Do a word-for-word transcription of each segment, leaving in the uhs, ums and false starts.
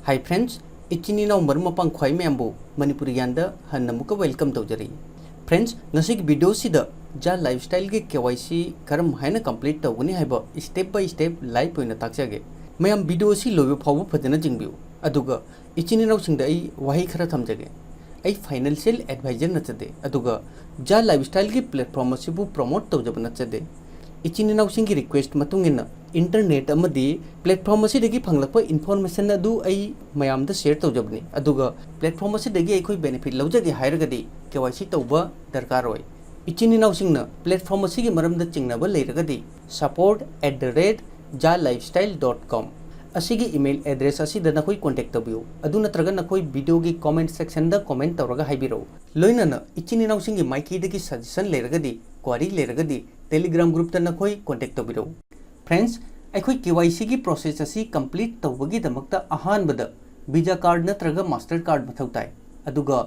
Hi friends, ꯏꯆꯤꯟ ꯏꯅꯥꯎ ꯃꯔꯨꯞ ꯃꯄꯥꯡ ꯈ꯭ꯋꯥꯏ ꯃꯌꯥꯝꯕꯨ ꯃꯅꯤꯄꯨꯔꯤ ꯒ꯭ꯌꯥꯟꯗ ꯍꯟꯅ ꯑꯃꯨꯛꯀ welcome ꯇꯧꯖꯔꯤ꯫ Friends, ꯉꯁꯤꯒꯤ video ꯁꯤꯗ ꯖꯥ Lifestyle ꯒꯤ K Y C ꯀꯔꯝ ꯍꯥꯏꯅ complete ꯇꯧꯒꯅꯤ ꯍꯥꯏꯕ step by step live ꯑꯣꯏꯅ ꯇꯥꯛꯆꯒꯦ꯫ ꯃꯌꯥꯝ video ꯑꯁꯤ ꯂꯣꯏꯕ ꯐꯥꯎꯕ ꯐꯖꯅ ꯌꯦꯡꯕꯤꯌꯨ꯫ ꯑꯗꯨꯒ ꯏꯆꯤꯟ ꯏꯅꯥꯎꯁꯤꯡꯗ ꯑꯩ ꯋꯥꯍꯩ ꯈꯔ ꯊꯝꯖꯒꯦ꯫ ꯑꯩ financial advisor ꯅꯠꯆꯗꯦ, ꯑꯗꯨꯒ ꯖꯥ Lifestyle ꯒꯤ platform ꯑꯁꯤꯕꯨ promote ꯇꯧꯖꯕ ꯅꯠꯆꯗꯦ꯫ ꯏꯆꯤꯟ ꯏꯅꯥꯎꯁꯤꯡꯒꯤ request ꯃꯇꯨꯡ ꯏꯟꯅ internet ꯑꯃꯗꯤ platform ꯑꯁꯤꯗꯒꯤ ꯐꯪꯂꯛꯄ information ꯑꯗꯨ ꯑꯩ ꯃꯌꯥꯝꯗ share ꯇꯧꯖꯕꯅꯤ꯫ ꯑꯗꯨꯒ platform ꯑꯁꯤꯗꯒꯤ ꯑꯩꯈꯣꯏ benefit ꯂꯧꯖꯒꯦ ꯍꯥꯏꯔꯒꯗꯤ K Y C ꯇꯧꯕ ꯗꯔꯀꯥꯔ ꯑꯣꯏ꯫ ꯏꯆꯤꯟ ꯏꯅꯥꯎꯁꯤꯡꯅ platform ꯑꯁꯤꯒꯤ ꯃꯔꯝꯗ ꯆꯤꯡꯅꯕ ꯂꯩꯔꯒꯗꯤ support at the rate ja lifestyle dot com ꯑꯁꯤꯒꯤ email address ꯑꯁꯤꯗ ꯅꯈꯣꯏ contact ꯇꯧꯕꯤꯌꯨ꯫ ꯑꯗꯨ ꯅꯠꯇ꯭ꯔꯒ ꯅꯈꯣꯏ video ꯒꯤ comment section ꯗ comment ꯇꯧꯔꯒ ꯍꯥꯏꯕꯤꯔꯛꯎ꯫ ꯂꯣꯏꯅꯅ ꯏꯆꯤꯟ ꯏꯅꯥꯎꯁꯤꯡꯒꯤ ꯃꯥꯏꯀꯩꯗꯒꯤ suggestion ꯂꯩꯔꯒꯗꯤ, query ꯂꯩꯔꯒꯗꯤ Telegram group ꯇ ꯅꯈꯣꯏ contact ꯇꯧꯕꯤꯔꯛꯎ꯫ Friends, ꯑꯩꯈꯣꯏ K Y C ꯒꯤ process ꯑꯁꯤ complete ꯇꯧꯕꯒꯤꯗꯃꯛꯇ ꯑꯍꯥꯟꯕꯗ visa card ꯅꯠꯇ꯭ꯔꯒ master card ꯃꯊꯧ ꯇꯥꯏ꯫ ꯑꯗꯨꯒ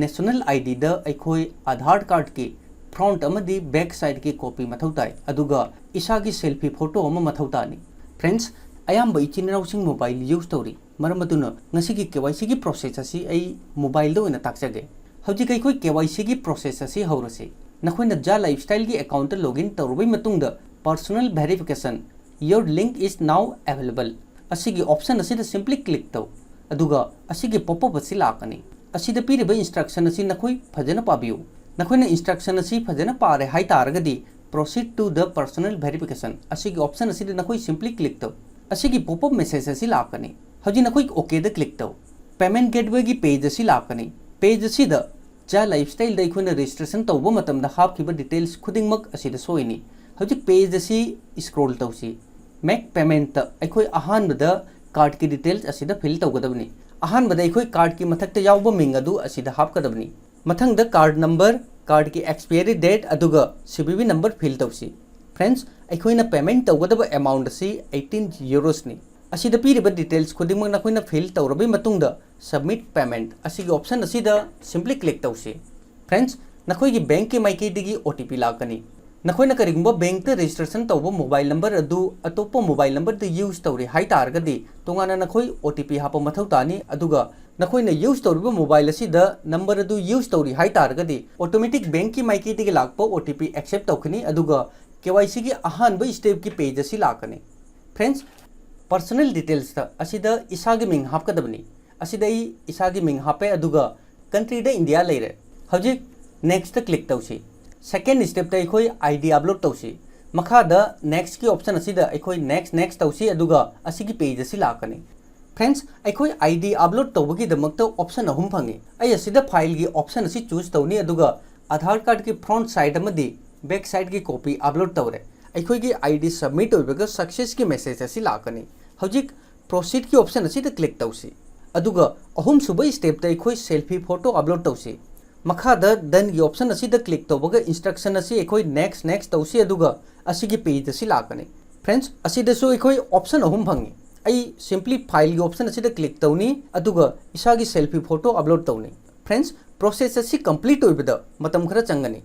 national I D ꯗ ꯑꯩꯈꯣꯏ Aadhaar card ꯀꯤ front ꯑꯃꯗꯤ back side ꯀꯤ copy ꯃꯊꯧ ꯇꯥꯏ꯫ ꯑꯗꯨꯒ ꯏꯁꯥꯒꯤ selfie photo ꯑꯃ ꯃꯊꯧ ꯇꯥꯅꯤ꯫ Friends, ꯑꯌꯥꯝꯕ ꯏꯆꯤꯟ ꯏꯅꯥꯎꯁꯤꯡ mobile use ꯇꯧꯔꯤ꯫ ꯃꯔꯝ ꯑꯗꯨꯅ ꯉꯁꯤꯒꯤ K Y C ꯒꯤ process ꯑꯁꯤ ꯑꯩ mobile ꯗ ꯑꯣꯏꯅ ꯇꯥꯛꯆꯒꯦ꯫ ꯍꯧꯖꯤꯛ ꯑꯩꯈꯣꯏ K Y C ꯒꯤ process ꯑꯁꯤ ꯍꯧꯔꯁꯤ꯫ ꯅꯈꯣꯏꯅ ꯖꯥ Lifestyle ꯒꯤ account ꯇ login ꯇꯧꯔꯕꯩ ꯃꯇꯨꯡꯗ personal verification, your link is now available ꯑꯁꯤꯒꯤ option ꯑꯁꯤꯗ simply click ꯇꯧ꯫ ꯑꯗꯨꯒ ꯑꯁꯤꯒꯤ pop up ꯑꯁꯤ ꯂꯥꯛꯀꯅꯤ꯫ ꯑꯁꯤꯗ ꯄꯤꯔꯤꯕ instruction ꯑꯁꯤ ꯅꯈꯣꯏ ꯐꯖꯅ ꯄꯥꯕꯤꯌꯨ꯫ ꯅꯈꯣꯏꯅ instruction ꯑꯁꯤ ꯐꯖꯅ ꯄꯥꯔꯦ ꯍꯥꯏ ꯇꯥꯔꯒꯗꯤ proceed to the personal verification ꯑꯁꯤꯒꯤ option ꯑꯁꯤꯗ ꯅꯈꯣꯏ simply click ꯇꯧ꯫ ꯑꯁꯤꯒꯤ pop up message ꯑꯁꯤ ꯂꯥꯛꯀꯅꯤ꯫ ꯍꯧꯖꯤꯛ ꯅꯈꯣꯏ OK ꯗ click ꯇꯧ꯫ Payment gateway ꯒꯤ page ꯑꯁꯤ ꯂꯥꯛꯀꯅꯤ꯫ Page ꯑꯁꯤꯗ ꯖꯥ Lifestyle ꯗ ꯑꯩꯈꯣꯏꯅ registration ꯇꯧꯕ ꯃꯇꯝꯗ ꯍꯥꯞꯈꯤꯕ details ꯈꯨꯗꯤꯡꯃꯛ ꯑꯁꯤꯗ ꯊꯣꯛꯏꯅꯤ꯫ ꯍꯧꯖꯤꯛ page ꯑꯁꯤ scroll ꯇꯧꯁꯤ꯫ Make payment ꯇ ꯑꯩꯈꯣꯏ ꯑꯍꯥꯟꯕꯗ card ꯀꯤ details ꯑꯁꯤꯗ fill ꯇꯧꯒꯗꯕꯅꯤ꯫ ꯑꯍꯥꯟꯕꯗ ꯑꯩꯈꯣꯏ card ꯀꯤ ꯃꯊꯛꯇ ꯌꯥꯎꯕ ꯃꯤꯡ ꯑꯗꯨ ꯑꯁꯤꯗ ꯍꯥꯞꯀꯗꯕꯅꯤ꯫ ꯃꯊꯪꯗ card number, card ꯀꯤ expiry date ꯑꯗꯨꯒ C V V number fill ꯇꯧꯁꯤ꯫ Friends, ꯑꯩꯈꯣꯏꯅ payment ꯇꯧꯒꯗꯕ amount ꯑꯁꯤ eighteen euros ꯅꯤ꯫ ꯑꯁꯤꯗ ꯄꯤꯔꯤꯕ details ꯈꯨꯗꯤꯡꯃꯛ ꯅꯈꯣꯏꯅ fill ꯇꯧꯔꯕꯩ ꯃꯇꯨꯡꯗ submit payment ꯑꯁꯤꯒꯤ option ꯑꯁꯤꯗ simply click ꯇꯧꯁꯤ꯫ Friends, ꯅꯈꯣꯏꯒꯤ bank ꯀꯤ ꯃꯥꯏꯀꯩꯗꯒꯤ O T P ꯂꯥꯛꯀꯅꯤ꯫ ꯅꯈꯣꯏꯅ ꯀꯔꯤꯒꯨꯝꯕ ꯕꯦꯡꯛꯇ ꯔꯦꯖꯤꯁꯇ꯭ꯔꯦꯁꯟ ꯇꯧꯕ ꯃꯣꯕꯥꯏꯜ ꯅꯝꯕꯔ ꯑꯗꯨ ꯑꯇꯣꯞꯄ ꯃꯣꯕꯥꯏꯜ ꯅꯝꯕꯔꯗ ꯌꯨꯁ ꯇꯧꯔꯤ ꯍꯥꯏ ꯇꯥꯔꯒꯗꯤ, ꯇꯣꯉꯥꯟꯅ ꯅꯈꯣꯏ ꯑꯣ ꯇꯤ ꯄꯤ ꯍꯥꯞꯄ ꯃꯊꯧ ꯇꯥꯅꯤ꯫ ꯑꯗꯨꯒ ꯅꯈꯣꯏꯅ ꯌꯨꯁ ꯇꯧꯔꯤꯕ ꯃꯣꯕꯥꯏꯜ ꯑꯁꯤꯗ ꯅꯝꯕꯔ ꯑꯗꯨ ꯌꯨꯁ ꯇꯧꯔꯤ ꯍꯥꯏ ꯇꯥꯔꯒꯗꯤ, ꯑꯣꯇꯣꯃꯦꯇꯤꯛ ꯕꯦꯡꯛꯀꯤ ꯃꯥꯏꯀꯩꯗꯒꯤ ꯂꯥꯛꯄ ꯑꯣ ꯇꯤ ꯄꯤ ꯑꯦꯛꯁꯦꯞ ꯇꯧꯒꯅꯤ꯫ ꯑꯗꯨꯒ ꯀꯦ ꯋꯥꯏ ꯁꯤꯒꯤ ꯑꯍꯥꯟꯕ ꯁ꯭ꯇꯦꯞꯀꯤ ꯄꯦꯖ ꯑꯁꯤ ꯂꯥꯛꯀꯅꯤ꯫ ꯐ꯭ꯔꯦꯟꯁ, ꯄꯔꯁꯅꯦꯜ ꯗꯤꯇꯦꯜꯁꯇ ꯑꯁꯤꯗ ꯏꯁꯥꯒꯤ ꯃꯤꯡ ꯍꯥꯞꯀꯗꯕꯅꯤ꯫ ꯑꯁꯤꯗ ꯑꯩ ꯏꯁꯥꯒꯤ ꯃꯤꯡ ꯍꯥꯞꯄꯦ, ꯑꯗꯨꯒ ꯀꯟꯇ꯭ꯔꯤꯗ ꯏꯟꯗꯤꯌꯥ ꯂꯩꯔꯦ꯫ ꯍꯧꯖꯤꯛ ꯅꯦꯛꯁꯇ ꯀ꯭ꯂꯤꯛ ꯇꯧꯁꯤ꯫ ꯁꯦꯀꯦꯟ ꯁ꯭ꯇꯦꯞꯇ ꯑꯩꯈꯣꯏ ꯑꯥꯏ ꯗꯤ ꯑꯞꯂꯣꯗ ꯇꯧꯁꯤ꯫ ꯃꯈꯥꯗ ꯅꯦꯛꯁꯀꯤ ꯑꯣꯞꯁꯟ ꯑꯁꯤꯗ ꯑꯩꯈꯣꯏ ꯅꯦꯛꯁ, ꯅꯦꯛꯁ ꯇꯧꯁꯤ, ꯑꯗꯨꯒ ꯑꯁꯤꯒꯤ ꯄꯦꯖ ꯑꯁꯤ ꯂꯥꯛꯀꯅꯤ꯫ ꯐ꯭ꯔꯦꯟꯁ, ꯑꯩꯈꯣꯏ ꯑꯥꯏ ꯗꯤ ꯑꯞꯂꯣꯗ ꯇꯧꯕꯒꯤꯗꯃꯛꯇ ꯑꯣꯞꯁꯟ ꯑꯍꯨꯝ ꯐꯪꯉꯤ꯫ ꯑꯩ ꯑꯁꯤꯗ ꯐꯥꯏꯜꯒꯤ ꯑꯣꯞꯁꯟ ꯑꯁꯤ ꯆꯨꯁ ꯇꯧꯅꯤ, ꯑꯗꯨꯒ ꯑꯙꯥꯔ ꯀꯥꯔꯗꯀꯤ ꯐ꯭ꯔꯣꯟꯠ ꯁꯥꯏꯗ ꯑꯃꯗꯤ ꯕꯦꯛ ꯁꯥꯏꯗꯀꯤ ꯀꯣꯄꯤ ꯑꯞꯂꯣꯗ ꯇꯧꯔꯦ꯫ ꯑꯩꯈꯣꯏꯒꯤ ꯑꯥꯏ ꯗꯤ ꯁꯕꯃꯤꯠ ꯑꯣꯏꯕꯒ ꯁꯛꯁꯦꯁꯀꯤ ꯃꯦꯁꯦꯖ ꯑꯁꯤ ꯂꯥꯛꯀꯅꯤ꯫ ꯍꯧꯖꯤꯛ ꯄ꯭ꯔꯣꯁꯤꯗꯀꯤ ꯑꯣꯞꯁꯟ ꯑꯁꯤꯗ ꯀ꯭ꯂꯤꯛ ꯇꯧꯁꯤ, ꯑꯗꯨꯒ ꯑꯍꯨꯝꯁꯨꯕ ꯁ꯭ꯇꯦꯞꯇ ꯑꯩꯈꯣꯏ ꯁꯦꯜꯐꯤ ꯐꯣꯇꯣ ꯑꯞꯂꯣꯗ ꯇꯧꯁꯤ꯫ ꯃꯈꯥꯗ ꯗꯟꯒꯤ ꯑꯣꯞꯁꯟ ꯑꯁꯤꯗ ꯀ꯭ꯂꯤꯛ ꯇꯧꯕꯒ ꯏꯟꯁꯇ꯭ꯔꯛꯁꯟ ꯑꯁꯤ ꯑꯩꯈꯣꯏ ꯅꯦꯛꯁ, ꯅꯦꯛꯁ ꯇꯧꯁꯤ, ꯑꯗꯨꯒ ꯑꯁꯤꯒꯤ ꯄꯦꯖ ꯑꯁꯤ ꯂꯥꯛꯀꯅꯤ꯫ ꯐ꯭ꯔꯦꯟꯁ, ꯑꯁꯤꯗꯁꯨ ꯑꯩꯈꯣꯏ ꯑꯣꯞꯁꯟ ꯑꯍꯨꯝ ꯐꯪꯉꯤ꯫ ꯑꯩ ꯁꯤꯝꯄ꯭ꯂꯤ ꯐꯥꯏꯜꯒꯤ ꯑꯣꯞꯁꯟ ꯑꯁꯤꯗ ꯀ꯭ꯂꯤꯛ ꯇꯧꯅꯤ, ꯑꯗꯨꯒ ꯏꯁꯥꯒꯤ ꯁꯦꯜꯐꯤ ꯐꯣꯇꯣ ꯑꯞꯂꯣꯗ ꯇꯧꯅꯤ꯫ ꯐ꯭ꯔꯦꯟꯁ, ꯄ꯭ꯔꯣꯁꯦꯁ ꯑꯁꯤ ꯀꯝꯄ꯭ꯂꯤꯠ ꯑꯣꯏꯕꯗ ꯃꯇꯝ ꯈꯔ ꯆꯪꯒꯅꯤ꯫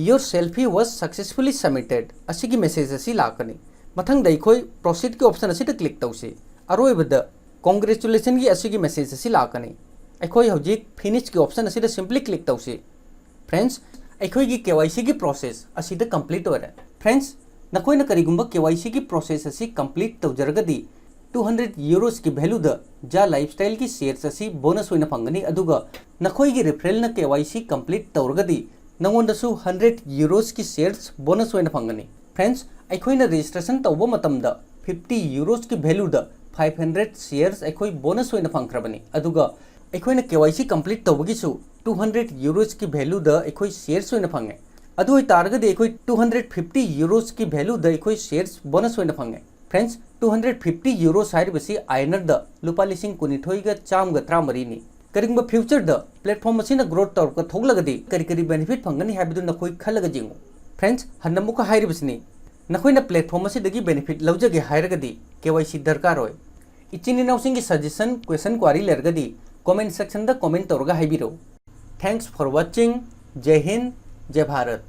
"Your selfie was successfully submitted" ꯑꯁꯤꯒꯤ ꯃꯦꯁꯦꯖ ꯑꯁꯤ ꯂꯥꯛꯀꯅꯤ꯫ ꯃꯊꯪꯗ ꯑꯩꯈꯣꯏ ꯄ꯭ꯔꯣꯁꯤꯗꯀꯤ ꯑꯣꯞꯁꯟ ꯑꯁꯤꯗ ꯀ꯭ꯂꯤꯛ ꯇꯧꯁꯤ꯫ ꯑꯔꯣꯏꯕꯗ ꯀꯣꯡꯒ꯭ꯔꯦꯆꯨꯂꯦꯁꯟꯒꯤ ꯑꯁꯤꯒꯤ ꯃꯦꯁꯦꯖ ꯑꯁꯤ ꯂꯥꯛꯀꯅꯤ꯫ ꯑꯩꯈꯣꯏ ꯍꯧꯖꯤꯛ ꯐꯤꯅꯤꯁꯀꯤ ꯑꯣꯞꯁꯟ ꯑꯁꯤꯗ ꯁꯤꯝꯄ꯭ꯂꯤ ꯀ꯭ꯂꯤꯛ ꯇꯧꯁꯤ꯫ ꯐ꯭ꯔꯦꯟꯁ, ꯑꯩꯈꯣꯏꯒꯤ ꯀꯦ ꯋꯥꯏ ꯁꯤꯒꯤ ꯄ꯭ꯔꯣꯁꯦꯁ ꯑꯁꯤꯗ ꯀꯝꯄ꯭ꯂꯤꯠ ꯑꯣꯏꯔꯦ꯫ ꯐ꯭ꯔꯦꯟꯁ, ꯅꯈꯣꯏꯅ ꯀꯔꯤꯒꯨꯝꯕ ꯀꯦ ꯋꯥꯏ ꯁꯤꯒꯤ ꯄ꯭ꯔꯣꯁꯦꯁ ꯑꯁꯤ ꯀꯝꯄ꯭ꯂꯤꯠ ꯇꯧꯖꯔꯒꯗꯤ, ꯇꯨ ꯍꯟꯗ꯭ꯔꯦꯠ ꯌꯨꯔꯣꯁꯀꯤ ꯚꯦꯂꯨꯗ ꯖꯥ ꯂꯥꯏꯐꯁ꯭ꯇꯥꯏꯜꯒꯤ ꯁꯤꯌꯔꯁ ꯑꯁꯤ ꯕꯣꯅꯁ ꯑꯣꯏꯅ ꯐꯪꯒꯅꯤ, ꯑꯗꯨꯒ ꯅꯈꯣꯏꯒꯤ ꯔꯤꯐꯔꯦꯜꯅ ꯀꯦ ꯋꯥꯏ ꯁꯤ ꯀꯝꯄ꯭ꯂꯤꯠ ꯇꯧꯔꯒꯗꯤ, ꯅꯉꯣꯟꯗꯁꯨ ꯍꯟꯗ꯭ꯔꯦꯠ ꯌꯨꯔꯣꯁꯀꯤ ꯁꯤꯌꯔꯁ ꯕꯣꯅꯁ ꯑꯣꯏꯅ ꯐꯪꯒꯅꯤ꯫ ꯐ꯭ꯔꯦꯟꯁ, ꯑꯩꯈꯣꯏꯅ ꯔꯦꯖꯤꯁꯇ꯭ꯔꯦꯁꯟ ꯇꯧꯕ ꯃꯇꯝꯗ ꯐꯤꯐꯇꯤ ꯌꯨꯔꯣꯁꯀꯤ ꯚꯦꯂꯨꯗ ꯐꯥꯏꯚ ꯍꯟꯗ꯭ꯔꯦꯠ ꯁꯤꯌꯔꯁ ꯑꯩꯈꯣꯏ ꯕꯣꯅꯁ ꯑꯣꯏꯅ ꯐꯪꯈ꯭ꯔꯕꯅꯤ, ꯑꯗꯨꯒ ꯑꯩꯈꯣꯏꯅ ꯀꯦ ꯋꯥꯏ ꯁꯤ ꯀꯝꯄ꯭ꯂꯤꯠ ꯇꯧꯕꯒꯤꯁꯨ ꯇꯨ ꯍꯟꯗ꯭ꯔꯦꯠ ꯌꯨꯔꯣꯁꯀꯤ ꯚꯦꯂꯨꯗ ꯑꯩꯈꯣꯏ ꯁꯤꯌꯔꯁ ꯑꯣꯏꯅ ꯐꯪꯉꯦ꯫ ꯑꯗꯨ ꯑꯣꯏꯇꯥꯔꯒꯗꯤ ꯑꯩꯈꯣꯏ ꯇꯨ ꯍꯟꯗ꯭ꯔꯦꯠ ꯐꯤꯐꯇꯤ ꯌꯨꯔꯣꯁꯀꯤ ꯚꯦꯂꯨꯗ ꯑꯩꯈꯣꯏ ꯁꯤꯌꯔꯁ ꯕꯣꯅꯁ ꯑꯣꯏꯅ ꯐꯪꯉꯦ꯫ ꯐ꯭ꯔꯦꯟꯁ, ꯇꯨ ꯍꯟꯗ꯭ꯔꯦꯠ ꯐꯤꯐꯇꯤ ꯌꯨꯔꯣꯁ ꯍꯥꯏꯔꯤꯕꯁꯤ ꯑꯥꯏ ꯑꯦꯟ ꯑꯥꯔꯗ ꯂꯨꯄꯥ ꯂꯤꯁꯤꯡ ꯀꯨꯟꯅꯤꯊꯣꯏꯒ ꯆꯥꯝꯃꯒ ꯇꯔꯥꯃꯔꯤꯅꯤ꯫ ꯀꯔꯤꯒꯨꯝꯕ ꯐ꯭ꯌꯨꯆꯔꯗ ꯄ꯭ꯂꯦꯠꯐꯣꯝ ꯑꯁꯤꯅ ꯒ꯭ꯔꯣꯠ ꯇꯧꯔꯛꯄ ꯊꯣꯛꯂꯒꯗꯤ ꯀꯔꯤ ꯀꯔꯤ ꯕꯦꯅꯤꯐꯤꯠ ꯐꯪꯒꯅꯤ ꯍꯥꯏꯕꯗꯨ ꯅꯈꯣꯏ ꯈꯜꯂꯒ ꯌꯦꯡꯉꯨ꯫ ꯐ꯭ꯔꯦꯟꯁ, ꯍꯟꯅ ꯑꯃꯨꯛꯀ ꯍꯥꯏꯔꯤꯕꯁꯤꯅꯤ, ꯅꯈꯣꯏꯅ ꯄ꯭ꯂꯦꯠꯐꯣꯝ ꯑꯁꯤꯗꯒꯤ ꯕꯦꯅꯤꯐꯤꯠ ꯂꯧꯖꯒꯦ ꯍꯥꯏꯔꯒꯗꯤ ꯀꯦ ꯋꯥꯏ ꯁꯤ ꯗꯔꯀꯥꯔ ꯑꯣꯏ꯫ ꯏꯆꯤꯟ ꯏꯅꯥꯎꯁꯤꯡꯒꯤ ꯁꯖꯦꯁꯟ, ꯀ꯭ꯋꯦꯁꯟ, ꯀ꯭ꯋꯥꯔꯤ ꯂꯩꯔꯒꯗꯤ ꯀꯣꯃꯦꯟ ꯁꯦꯛꯁꯟꯗ ꯀꯣꯃꯦꯟ ꯇꯧꯔꯒ ꯍꯥꯏꯕꯤꯔꯛꯎ꯫ Thanks for watching. ꯖꯩ Hind, ꯖꯩ Bharat.